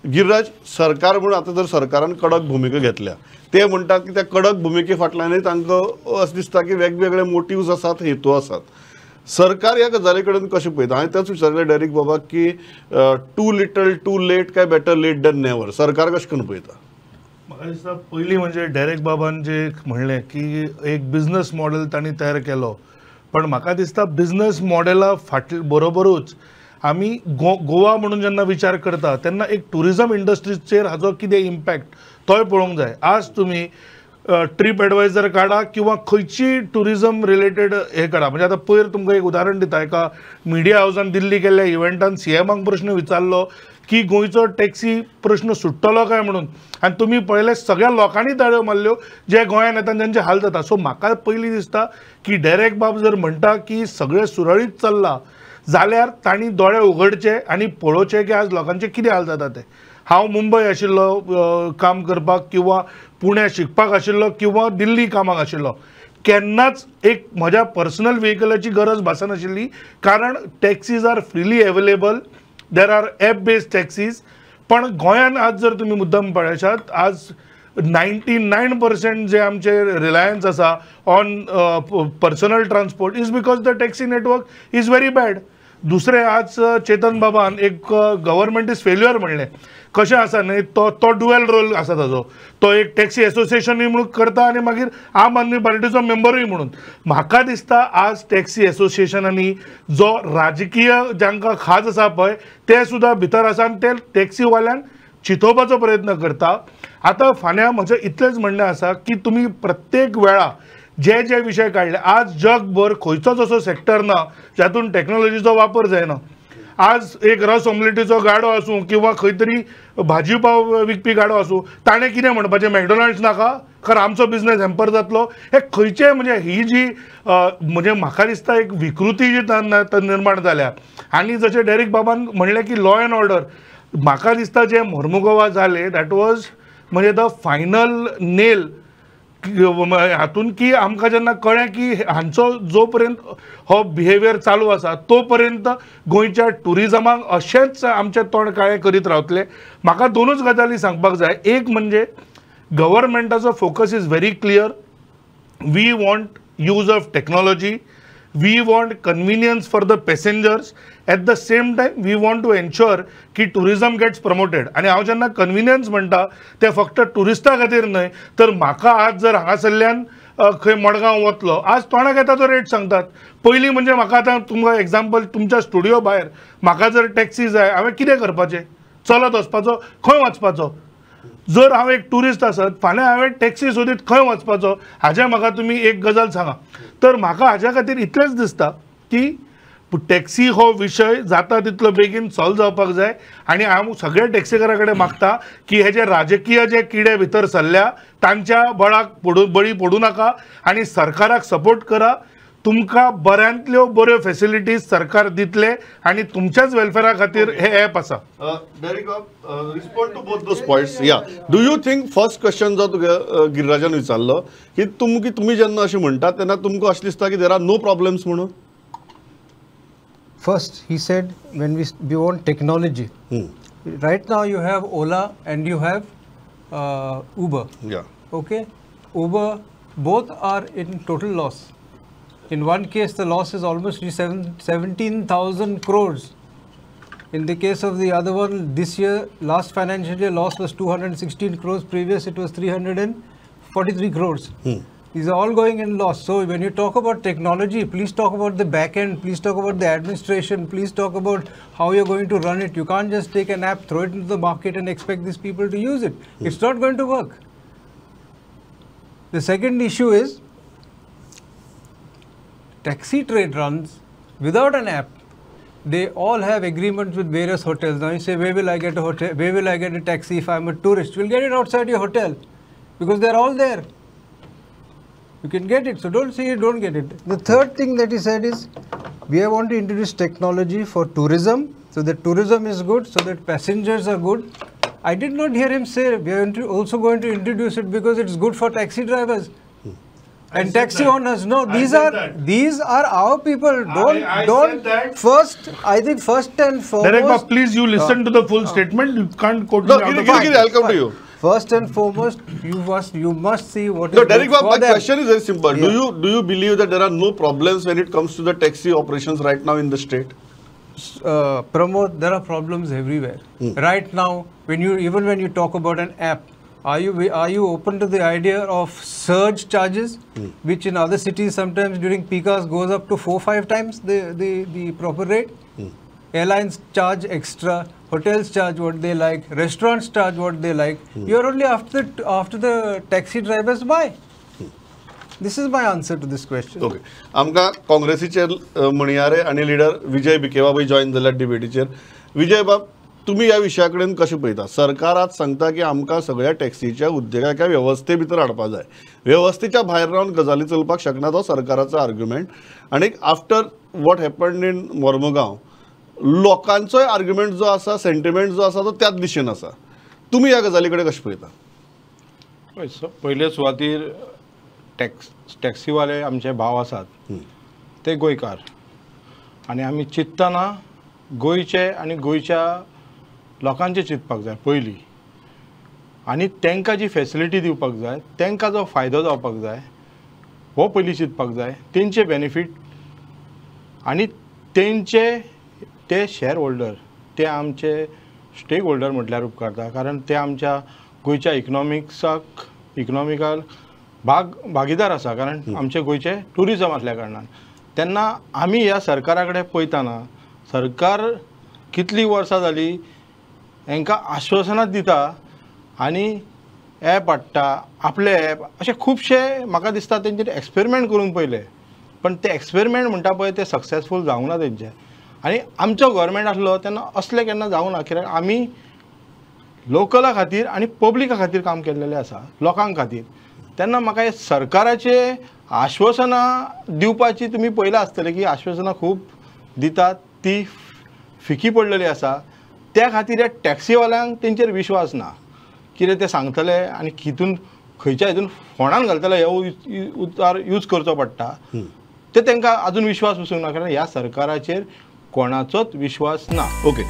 गिरिराज, सरकार म्हणून आतां जर सरकारान कडक भुमिका घेतल्या, ते म्हणटात की त्या कडक भुमिके फाटल्यानूय तांकां अशें दिसता की वेगवेगळे मोटिव्स आसात, हेतू आसात. सरकार ह्या गजाली कडेन कशें पळयता? हांवें तेंच विचारलें डेरिक बाबाक की टू लिटल टू लेट काय बेटर लेट दॅन नेवर, सरकार कशें करून पळयता? म्हाका दिसता पयलीं म्हणजे डेरेक बाबान जे म्हणलें की एक बिजनस मॉडेल तांणी तयार केलो, पण म्हाका दिसता बिजनस मॉडेला फाटले बरोबरूच आमी गोवा म्हणून जेन्ना विचार करता तेन्ना एक ट्युरिजम इंडस्ट्रीचेर हाजो कितें इम्पॅक्ट तोय पळोवंक जाय. आज तुमी ट्रीप एडवायजर काडा किंवा खंयची ट्युरिजम रिलेटेड हे काडा, म्हणजे आतां पयर तुमकां एक उदाहरण दिता, एका मिडिया हावसान दिल्ली केल्ल्या इव्हेंटान सीएमाक प्रश्न विचारलो की गोंयचो टॅक्सी प्रश्न सुट्टलो काय म्हणून, आनी तुमी पळयले सगळ्या लोकांनी ताळयो मारल्यो जे गोंयान येता आनी तांचे हाल जाता. सो म्हाका पयलीं दिसता की डेरेक बाब जर म्हणटा की सगळें सुरळीत चल्लां जाल्यार तांणी दोळे उगडचे आनी पळोवचें की आज लोकांचे कितें हाल जाता ते. हांव मुंबय आशिल्लो काम करपाक किंवा पुण्या शिकपाक आशिल्लो किंवा दिल्ली कामाक आशिल्लो, केन्नाच एक म्हज्या पर्सनल व्हेकलाची गरज भासनाशिल्ली, कारण taxis are freely available, there are app based taxis. पण गोंयान आज जर तुमी मुद्दम पळयशात, आज 99% जे आमचे रिलायन्स आसा on personal transport is because the taxi network is very bad. दुसरें, आज चेतन बाबान एक गव्हर्मेंट is failure म्हणलें, कशें आसा न्ही, तो डुएल रोल आसा ताजो, तो एक टॅक्सी एसोसिएशनूय म्हणून करता आनी मागीर आम आदमी पार्टीचो मेंबरूय म्हणून. म्हाका दिसता आज टॅक्सी एसोसिएशनांनी जो राजकीय जांकां खाज आसा पळय ते सुद्दां भितर आसा आनी ते टॅक्सीवाल्यांक चितोवपाचो प्रयत्न करता. आतां फाल्यां म्हजें इतलेंच म्हणणें आसा की तुमी प्रत्येक वेळा जे जे विशय काडले, आज जगभर खंयचोच असो सेक्टर ना जातून टॅक्नोलॉजीचो वापर जायना. आज एक रस ऑमलेटीचो गाडो आसूं किंवा खंय तरी भाजी पाव विकपी गाडो आसूं, ताणें कितें म्हणपाचें, मॅकडॉनल्ड्स नाका, खर आमचो बिजनेस हॅम्पर जातलो. हे खंयचे म्हणजे ही जी म्हणजे म्हाका दिसता एक विकृती जी निर्माण जाल्या. आनी जशें डेरिक बाबान म्हणलें की लॉ एंड ऑर्डर, म्हाका दिसता जें मोर्मुगोवा जालें that was म्हणजे the final nail हातून, की आमकां जेन्ना कळ्ळें की हांचो जो पर्यंत हो बिहेवियर चालू आसा तो पर्यंत गोंयच्या ट्युरिजमाक अशेंच आमचें तोंड काळें करीत रावतले. म्हाका दोनूच गजाली सांगपाक जाय. एक म्हणजे गव्हर्मेंटाचो focus is very clear, we want use of technology, we want convenience for the passengers, at the same time we want to ensure की टुरिझम गेट्स प्रमोटेड. आनी हांव जेन्ना कन्विनियन्स म्हणटा तें फक्त ट्युरिस्टा खातीर न्हय, तर म्हाका आज जर हांगासरल्यान खंय मडगांव वतलो, आज तोंडाक येता तो रेट सांगतात. पयलीं म्हणजे म्हाका आतां तुमकां एग्जाम्पल, तुमच्या स्टुडियो भायर म्हाका जर टॅक्सी जाय, हांवें कितें करपाचें, चलत वचपाचो, खंय वचपाचो? जर हांव एक ट्युरिस्ट आसत फाल्यां हांवें टॅक्सी सोदीत खंय वचपाचो, हाजें म्हाका तुमी एक गजाल सांगा. तर म्हाका हाज्या खातीर इतलेंच दिसता की टॅक्सी हो विशय जाता तितलो बेगीन सॉल्व जावपाक जाय. आनी हांव सगळ्या टॅक्सीकारां कडेन मागता की हे जे राजकीय जे किडे भितर सरल्या तांच्या बळाक बळी पडूं नाका आनी सरकाराक सपोर्ट करा. तुमकां बऱ्यांतल्यो बऱ्यो फॅसिलिटीज सरकार दितले आनी तुमच्याच वेलफेरा खातीर हे ॲप आसा. Derek, respond to both those points. Yeah, do you think, first question जो तुगे गिरिराजान विचारलो की तुमी जेन्ना अशें म्हणटात तेन्ना तुमकां अशें दिसता की there are no problems म्हणून? First, he said when we want technology. Right now you have Ola and you have Uber. Yeah. Okay. Uber, both are in total loss. In one case, the loss is almost 17,000 crores. In the case of the other one, this year, last financial year, loss was 216 crores. Previous, it was 343 crores. These are all going in loss. So when you talk about technology, please talk about the back end, please talk about the administration, please talk about how you're going to run it. You can't just take an app, throw it into the market and expect these people to use it. It's not going to work. The second issue is, taxi trade runs without an app. They all have agreements with various hotels. Now you say, where will I get a hotel? Where will I get a taxi if I'm a tourist? You'll get it outside your hotel because they're all there. You can get it. So don't say you don't get it. The third thing that he said is, we want to introduce technology for tourism, so that tourism is good, so that passengers are good. I did not hear him say we are also going to introduce it because it's good for taxi drivers. And taxi owners, no, these are our people. Don't first. I think first and foremost. Derek Bab, please you listen to the full statement. You can't quote. No, Giri, I'll come to you. First and foremost, you must see what. No, Derek Bab, my question is very simple. Yeah. Do you believe that there are no problems when it comes to the taxi operations right now in the state? Pramod, there are problems everywhere. Right now, even when you talk about an app, are you open to the idea of surge charges, which in other cities sometimes during peak hours goes up to 4-5 times the proper rate? Airlines charge extra, hotels charge what they like, restaurants charge what they like. You're only after the taxi drivers buy. This is my answer to this question. Okay. आमकां काँग्रेसीचे म्हणयारे आनी leader Vijay भिके बाबूय join जाल्यात डिबेटीचेर. विजय बाब, तुमी ह्या विशया कडेन कशें पळयता? सरकार आज सांगता की आमकां सगळ्या टॅक्सीच्या उद्देगाक वेवस्थे भितर हाडपा जाय, वेवस्थेच्या भायर रावन गजाली चलपाक शकना, तो सरकाराचो आर्ग्युमेंट. आनी after what happened in Mormugao लोकांचोय आर्ग्युमेंट जो आसा, सेंटिमेंट जो आसा तो त्याच दिशेन आसा. तुमी ह्या गजाली कडेन कशें पळयता? पयले सुवातीर टॅक्सीवाले आमचे भाव आसात ते गोंयकार आनी आमी चिंततना गोंयचे आनी गोंयच्या लोकांचे चिंतपाक जाय पयलीं, आनी तांकां जी फेसिलिटी दिवपाक जाय, तांकां जो फायदो जावपाक जाय हो पयलीं चिंतपाक जाय, तेंचे बेनिफीट आनी तेंचे ते शेअर होल्डर, ते आमचे स्टेक होल्डर म्हटल्यार उपकारता, कारण ते आमच्या गोंयच्या इकनॉमिकल भागीदार आसा, कारण आमचे गोंयचे ट्युरिजम आसल्या कारणान. तेन्ना आमी ह्या सरकारा कडेन पळयतना सरकार कितलीं वर्सां जालीं हांकां आश्वासनां दिता आनी एप हाडटा, आपले एप, अशे खुबशे म्हाका दिसता तेंचेर एक्सपेरिमेंट करून पळयले, पण ते एक्सपेरिमेंट म्हणटा पळय ते सक्सेसफूल जावंक ना तेंचे. आनी आमचो गव्हर्मेंट आसलो तेन्ना असलें केन्ना जावंक ना, कित्याक आमी लोकला खातीर आनी पब्लिका खातीर काम केल्लेलें आसा, लोकां खातीर. तेन्ना म्हाका हे सरकाराचे आश्वासनां दिवपाची तुमी पळयलां आसतलें की आश्वासनां खूब दितात ती फिकी पडलेली आसा. त्या खातीर ह्या टॅक्सीवाल्यांक तेंचेर विश्वास ना, कितें ते सांगतले आनी हितून खंयच्या हितून फोंडान घालतले हे उतार यूज करचो पडटा, ते तांकां आजून विश्वास बसूंक ना, कारण ह्या सरकाराचेर कोणाचोच विश्वास ना. ओके.